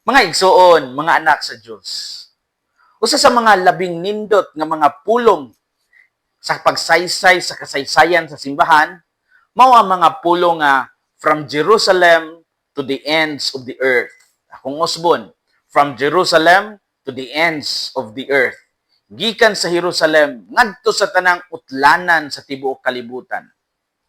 Mga igsuon, mga anak sa Dios. Usa sa mga labing nindot nga mga pulong sa pagsaysay sa kasaysayan sa simbahan, mao ang mga pulong nga "from Jerusalem to the ends of the earth." Akong usbon, "from Jerusalem to the ends of the earth." Gikan sa Jerusalem ngadto sa tanang utlanan sa tibuok kalibutan.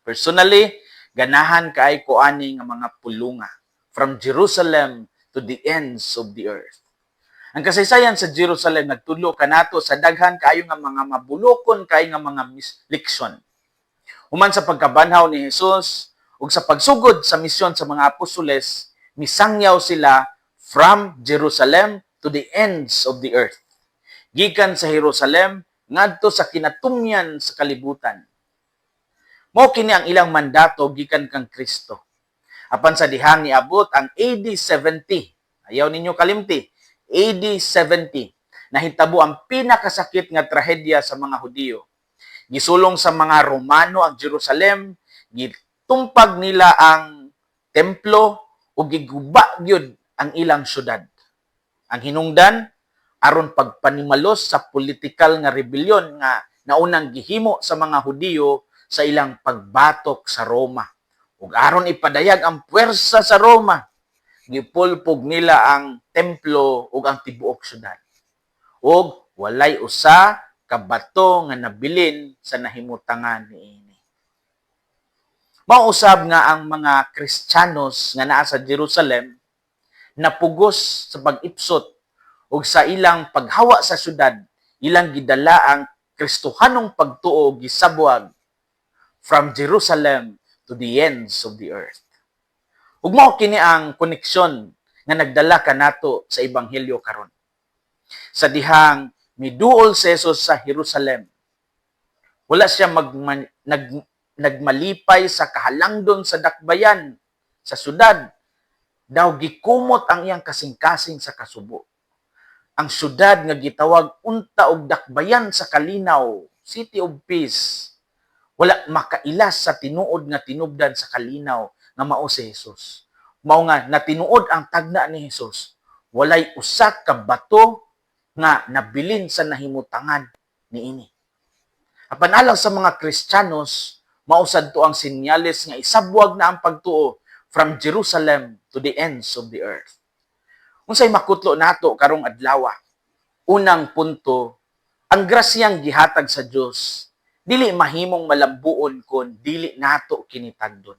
Personally, ganahan kay ko ani nga mga pulunga. "From Jerusalem to the ends of the earth." Ang kasaysayan sa Jerusalem nagtudlo kanato sa daghan kaayo nga mga mabulokon kaayo nga mga leksyon. Human sa pagkabanhaw ni Jesus ug sa pagsugod sa misyon sa mga apostoles, misangyaw sila "from Jerusalem to the ends of the earth." Gikan sa Jerusalem ngadto sa kinatumyan sa kalibutan. Mao kini ang ilang mandato gikan kang Kristo. Apan sa dihang niabot ang AD 70, ayaw ninyo kalimti, AD 70, nahitabo ang pinakasakit nga trahedya sa mga Hudiyo. Gisulong sa mga Romano ang Jerusalem, gitumpag nila ang templo ug giguba gyud ang ilang syudad. Ang hinungdan, aron pagpanimalos sa politikal nga rebelyon nga naunang gihimo sa mga Hudiyo sa ilang pagbatok sa Roma. Ug aron ipadayag ang puwersa sa Roma, gipulpog nila ang templo ug ang tibuok syudad. Ug walay usa ka bato nga nabilin sa nahimutangan niini. Mao usab nga ang mga Kristiyanos nga naa sa Jerusalem napugos sa pag-ipsot ug sa ilang paghawa sa syudad, ilang gidala ang Kristohanong pagtuo, gisabwag "from Jerusalem to the ends of the earth." Ug mao kini ang koneksyon nga nagdala kanato sa ebanghelyo karon. Sa dihang miduol si Jesus sa Jerusalem, wala siya nagmalipay sa kahalangdon sa dakbayan sa syudad, daw gikumot ang iyang kasing-kasing sa kasubo. Ang syudad nga gitawag unta og dakbayan sa kalinaw, City of Peace, wala makailas sa tinuod nga tinubdan sa kalinaw nga mao si Jesus. Mao nga natinuod ang tagna ni Jesus. Walay usa ka bato nga nabilin sa nahimutangan niini. Apan alang sa mga Kristiyanos, mao sad to ang senyales nga isabwag na ang pagtuo "from Jerusalem to the ends of the earth." Unsay makutlo nato karong adlaw? Unang punto, ang grasyang gihatag sa Dios dili mahimong malambuon kon dili nato kini tagdon.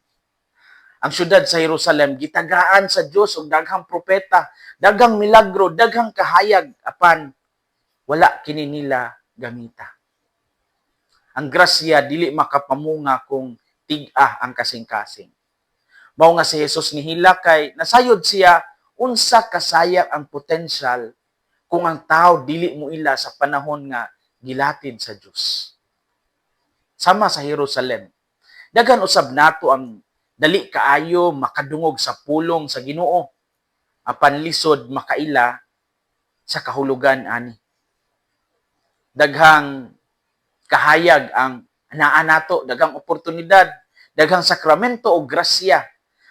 Ang syudad sa Jerusalem gitagaan sa Dios og daghang propeta, daghang milagro, daghang kahayag, apan wala kini nila gamita. Ang grasya dili makapamunga kung tig-a ang kasing-kasing. Mao nga si Jesus nihilak kay nasayod siya unsa kasayang ang potensyal kung ang tao dili moila sa panahon nga gilatid sa Dios. Sama sa Jerusalem, daghan usab nato ang dali kaayo makadungog sa pulong sa Ginoo, apan lisod makaila sa kahulugan ani. Daghang kahayag ang naa nato, daghang oportunidad, daghang sakramento o grasya,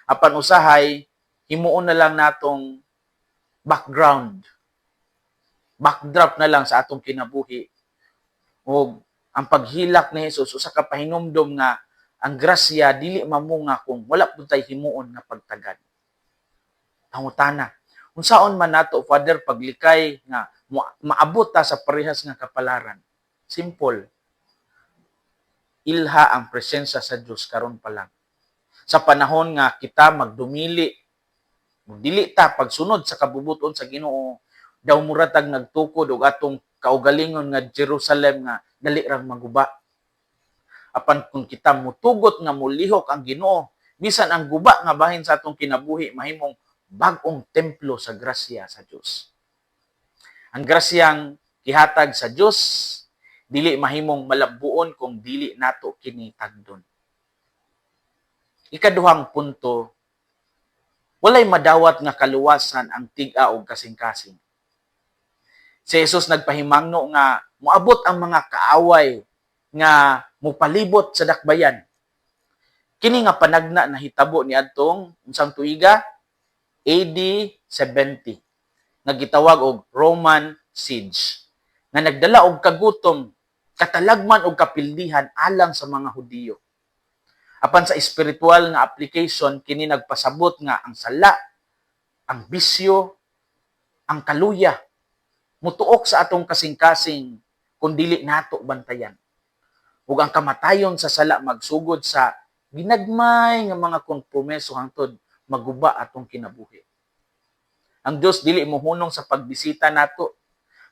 apan usahay himuon na lang natong background, backdrop na lang sa atong kinabuhi. O ang paghilak ni Jesus usa ka pahinumdom nga ang grasya dili mamunga kung wala pud tay himuon nga pagtagad. Pangutana, unsaon man nato, Father, paglikay nga maabot ta sa parehas nga kapalaran? Simple. Ilha ang presensya sa Dios karon pa lang. Sa panahon nga kita magdumili, dili ta pagsunod sa kabubuton sa Ginoo, daw mura tag nagtukod og atong kaugalingon nga Jerusalem nga dali rang maguba. Apan kung kita mutugot nga mulihok ang Ginoo, bisan ang guba nga bahin sa atong kinabuhi mahimong bag-ong templo sa grasya sa Dios. Ang grasyang gihatag sa Dios dili mahimong malambuon kung dili nato kini tagdon. Ikaduhang punto, walay madawat nga kaluwasan ang tig-a og kasing-kasing. Si Jesus nagpahimangno nga moabot ang mga kaaway nga mopalibot sa dakbayan. Kini nga panagna nahitabo niadtong unsang tuiga? AD 70. nga gitawag og Roman siege nga nagdala og kagutom, katalagman og kapildihan alang sa mga Hudiyo. Apan sa espiritual nga application, kini nagpasabot nga ang sala, ang bisyo, ang kaluya mutuok sa atong kasing-kasing kung dili nato bantayan. Ug ang kamatayon sa sala magsugod sa ginagmay nga mga kompromiso hangtod maguba atong kinabuhi. Ang Dios dili mohunong sa pagbisita nato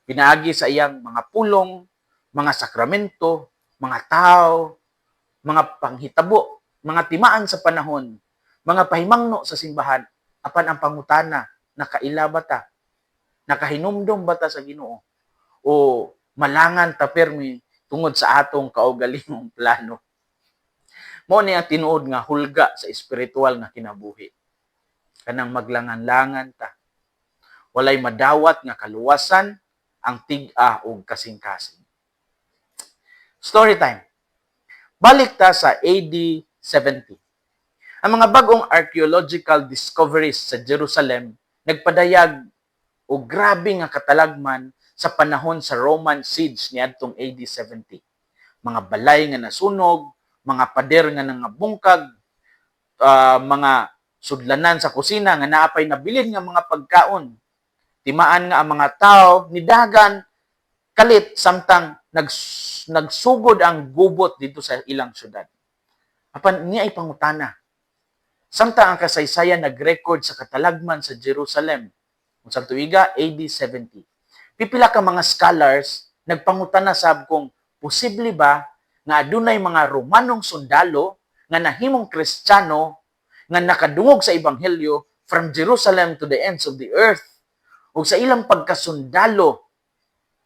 pinaagi sa iyang mga pulong, mga sakramento, mga tao, mga panghitabo, mga timaan sa panahon, mga pahimangno sa simbahan. Apan ang pangutana, nakaila ba ta? Nakahinumdom ba ta sa Ginoo? O malangan ta permi tungod sa atong kaugalingong plano? Mao ni ang tinuod nga hulga sa espiritual nga kinabuhi. Kanang maglangan-langan ta. Walay madawat nga kaluwasan ang tig-a og kasing-kasing. Story time. Balik ta sa AD 70. Ang mga bagong archaeological discoveries sa Jerusalem nagpadayag og grabe nga katalagman sa panahon sa Roman siege niadtong AD 70. Mga balay nga nasunog, mga pader nga nangabungkag, mga sudlanan sa kusina nga naa pay nabilin nga mga pagkaon. Timaan nga ang mga tao nidagan kalit samtang nagsugod ang gubot dito sa ilang syudad. Apan niya ay pangutana. Samtang ang kasaysayan nag-record sa katalagman sa Jerusalem unsang tuiga AD 70, pipila ka mga scholars nagpangutana sab kung posible ba nga adunay mga Romanong sundalo nga nahimong Kristiyano nga nakadungog sa ebanghelyo from Jerusalem to the ends of the earth ug sa ilang pagkasundalo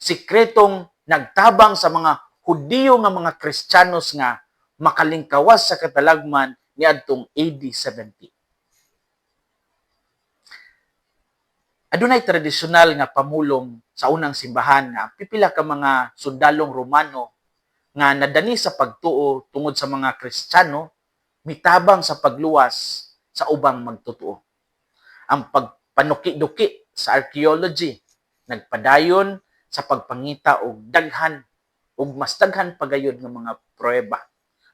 sikretong nagtabang sa mga Hudiyo nga mga Kristiyanos nga makalingkawas sa katalagman niadtong AD 70. Adunay tradisyonal nga pamulong sa unang simbahan nga ang pipila ka mga sundalong Romano nga nadani sa pagtuo tungod sa mga Kristiyano mitabang sa pagluwas sa ubang magtotoo. Ang pagpanuki-duki sa archaeology nagpadayon sa pagpangita og daghan ug mas daghan pagayod nga mga pruweba.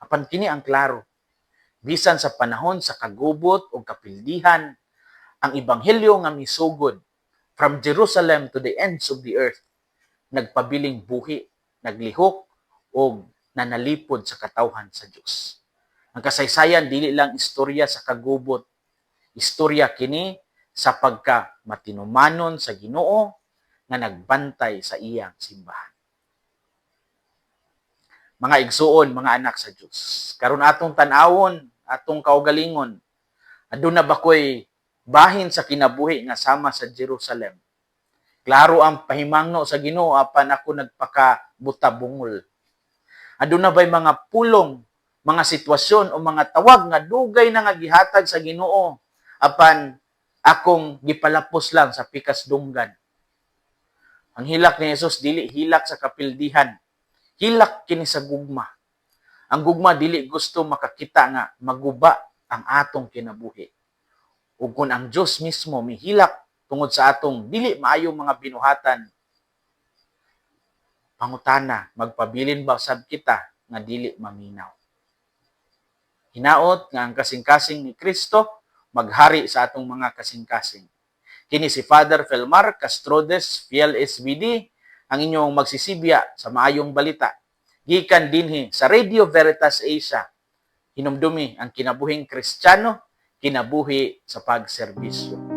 Apan kini ang klaro. Bisan sa panahon sa kagubot o kapildihan, ang ebanghelyo nga misugod from Jerusalem to the ends of the earth nagpabiling buhi, naglihok og nanalipod sa katawhan sa Dios. Ang kasaysayan dili lang istorya sa kagubot. Istorya kini sa pagka matinumanon sa Ginoo nga nagbantay sa iyang simbahan. Mga igsuon, mga anak sa Dios, karon atong tan-awon, atong kaugalingon, aduna ba ko'y bahin sa kinabuhi nga sama sa Jerusalem? Klaro ang pahimangno sa Ginoo apan ako nagpakabuta-bungol. Aduna ba'y mga pulong, mga sitwasyon o mga tawag nga dugay na nga gihatag sa Ginoo apan akong gipalapos lang sa pikas dunggan? Ang hilak ni Jesus dili hilak sa kapildihan. Hilak kini sa gugma. Ang gugma dili gusto makakita nga maguba ang atong kinabuhi. Ug kung ang Dios mismo mihilak tungod sa atong dili maayo mga binuhatan, pangutana, magpabilin ba sab kita nga dili maminaw? Hinaot nga ang kasing-kasing ni Kristo maghari sa atong mga kasing-kasing. Kini si Father Felmar Castrodes, Fiel SVD, ang inyong magsisibya sa maayong balita. Gikan dinhi sa Radio Veritas Asia. Hinumdumi ang kinabuhing Kristiyano, kinabuhi sa pagserbisyo.